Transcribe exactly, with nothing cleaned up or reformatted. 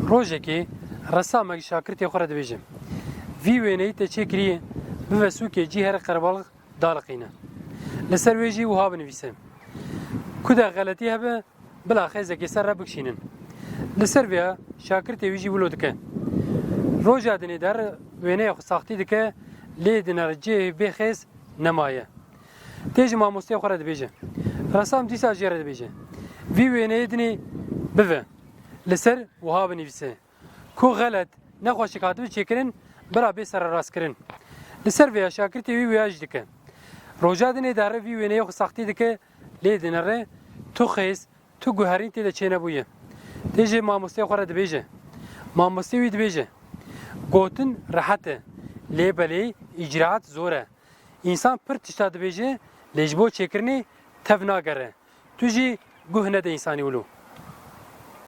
Rojekê resamek şakirtê xwe re dibêje, vî wêneyî te çêkirî bive sûkê cî here qerebalix daliqîne. Li ser wê jî wiha binivîse, ku de xeletî hebe bila xêzekê ser re bikişînin. Li ser vêya şakirtê wî jî wilo dike. Roja dinê der wêneya xwe saxtî dike, lê dinere cihê bê xêz nemaye. Tê ji mamosteyê xwe re dibêje. Resam dîsa jê re dibêje, vî wêneyê dinê bive. Li ser wiha binivîse, ku xelet nexweşik hatibe çêkirin, bira bê sererastkirin. Li ser vêya şakirtê wî wêya jî dike. Roja dinê dare vî wêneyê xwe saxtî dike, lê dinere tu xêz, tu guherîn tê de çênebûye. Tê ji mamosteyê xwe re dibêje. Mamostê wî dibêje, gotin rehet e, lê belê îcraat zor e. Însan pir tişta dibêje, lê ji bo çêkirinê tev nagere. Tu jî guh nede însanî wilo.